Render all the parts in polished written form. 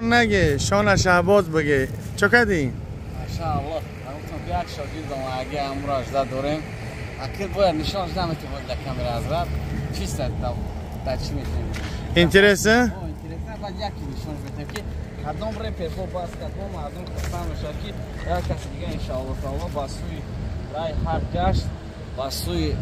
نگه شان شهباز بگه چه کردی؟ ماشاءالله گفتم که یک شاگردم اگه امروز داریم اکید باید نشانش نمیتونی بود لکامره حضرت چیست در چی میتونیم интересно؟ интересно. باید یکی نشانش بدیم که کدام رپرها باز کدام مردم خستن میشه که یک کسی دیگه انشاءالله تعالی با سوی رای حق گشت، با سوی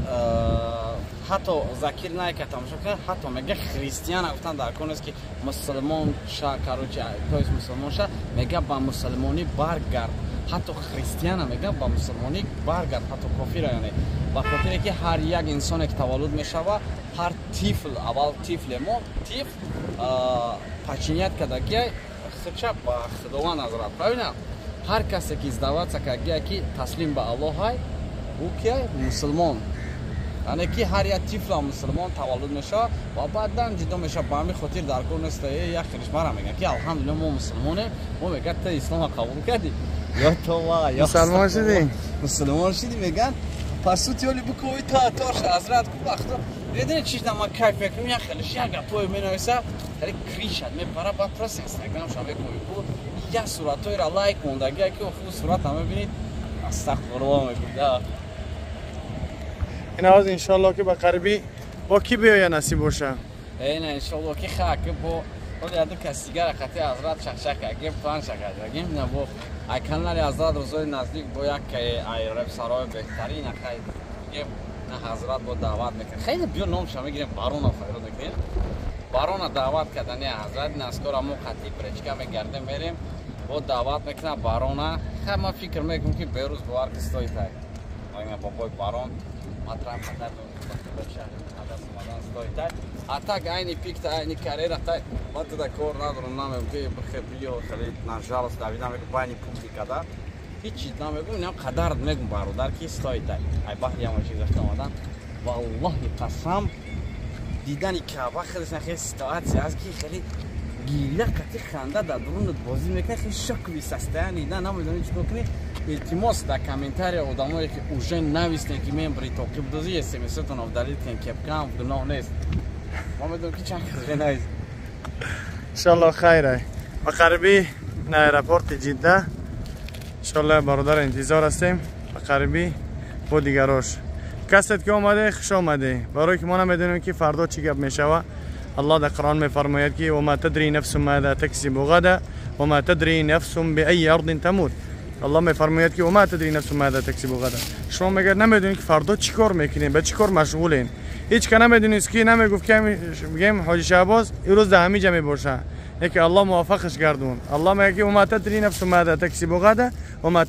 حتی закир найка тамошо кард. Ҳатто мега христиана гуфтан дар кор нест ки мусулмон ша, короче, то есть мусулмон ша. Мега ба мусулмонӣ баргард. Ҳатто христиана мега ба мусулмонӣ баргард, ҳатто кофира. Яъне ба хотире ки ҳар як инсоне ки таваллуд мешава, ҳар тифл, аввал тифле мо тифл подчинять кардагия худша ба Худованд, ҳазрат, правильно? Ҳар касе ки сдаваться кардагия, ки таслим ба Аллоҳай, ӯ ки мусулмон. Яъне ки ҳар як тифла мусулмон таваллуд мешавад ва баъдан ҷудо мешавад. Ба ҳамин хотир дар кор нест. Як хелиш мара мегӯяд ки алҳамдулилла, мо мусулмонем. Мо мегӯяд, ту ислома қабул кардӣ ё това ё мусулмон шудӣ? Мусулмон шудӣ, мегӯянд. По сути оли букои та тоша ҳазрат ку вақто медони чиз ма кайф мекунем. Як хелиш як гапое менависа, хеле кришад мепара. Баъд просто Инстаграмша мекунӣ ку як суратҳоеро лайк мондагия ки оху сурата мебинед, астағфирулло мегӯяд. این آواز انشالله که به قریبی با کی بیاید نصیب باشه. نه، انشالله که خاک با ولی دو کس دیگر خطی حضرت شخشک اگه پلان شکر اگه نه با ای канали ҳазрат рӯзои наздик бо як ай репсарои беҳтарин хай на ҳазрат бо даъват мекунем. Хеле биё номша мегирем, барона файрод мекунем. Барона даъват кардани ҳазрат наскора мо қати бречка мегардем, мерем, бо даъват мекунам барона. Хай, ман фикр мекунам ки берӯз бовар ки стоит ай бобои барон матрам хатар муқаддас омадан стоит ай. А так айни пикта, айни карьера тай ман туда кор надорам. Намегум ки бихе биё, хеле на жалость давида мегум байни публика да ҳеҷ чиз намегум. Инам қадар мегум, бародар, ки стоит ай ай баҳри ҳама чиз гашта омадан. Валлоҳи қасам, дидани Каъба хеле хеле ситуация аст ки хеле гиря қати ханда дар дурунат бозӣ мекунад. Хеле шоковый состояние, на намедонӣ чӣ кор кунӣ. Илтимос, дар комментария одамое ки уже навистем ки мен бритоқи будози, смсотон удалить кунем. Кепкам гуноҳ нест. Ма медонам ки чанд кас навист. Иншалло хайр, ба қариби на аэропорти Ҷидда иншалло бародар интизор ҳастем. Ба қариби бо дигарош касет ки омаде, хуш омаде, барое ки мо намедонем ки фардо чӣ гап мешава. Аллоҳ дар Қуръон мефармояд ки وما تدري نفس ماذا تكسب غدا وما تدري نفس بأي أرض تموت. Аллоҳ мефармояд ки وما تدري نفس ماذا تكسب غدا. Шумо мегӯяд, намедонед ки фардо чӣ кор мекунед, ба чӣ кор машғулен. Ҳеҷ ка намедонист ки намегуфт ки бигем ҳоҷи Шаҳбоз имрӯз дар ҳамин ҷа мебошад, яке Аллоҳ муваффақаш гардон. Аллоҳ мегӯяд ки وما تدري نفس ماذا تكسب غدا وما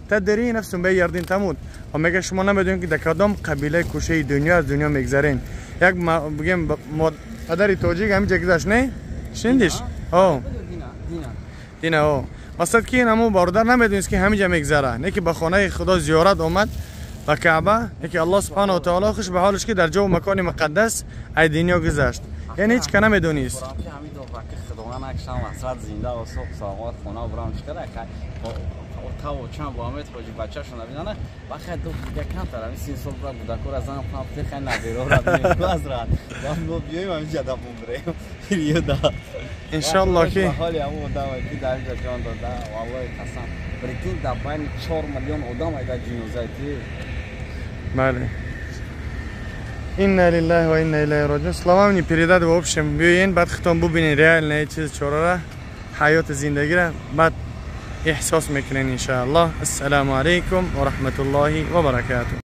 تدري نفس بأي أرض تموت. و мегӯяд, шумо намедонед ки дар кадом қабилаи кӯшаи дунё аз дунё мегзарен. Як бигем падари тоҷик ҳамин ҷа гузашт, не шуниндиш? О дина о мақсад ки ин ҳамун бародар намедонист ки ҳамин ҷа мегзара, не ки ба хонаи Худо зиёрат омад, ба Каъба, яке Аллоҳ субҳанаҳу таоло хуш ба ҳолаш ки дар ҷову макони муқаддас ай дунё гузашт. Яъне ҳеҷ ка намедонист. Зинда саломат хона бурам чикара таву чанд бо ҳамед ҳоҷи бачашона бинана бахай ду дига камтар ҳами 30 сол бура гудакора зан памте хай наберора азрат мо биёем ҳаминҷа дафон бирем риёда. Иншалло ки ҳоли ҳамон одаме ки дар инҷа ҷон дода, валлоҳи қасам, прикинь, дар байни 4 миллион одам айда ҷиноза ти. Бале, инна лиллаҳи ва инна илайҳи роҷиун. Словам не передать. В общем, биёен, баъд хитон бубинед реально чиз чорара, ҳаёти зиндагира баъд эҳсос мекунед иншааллоҳ. Ассалому алайкум ва раҳматуллоҳи ва баракатуҳ.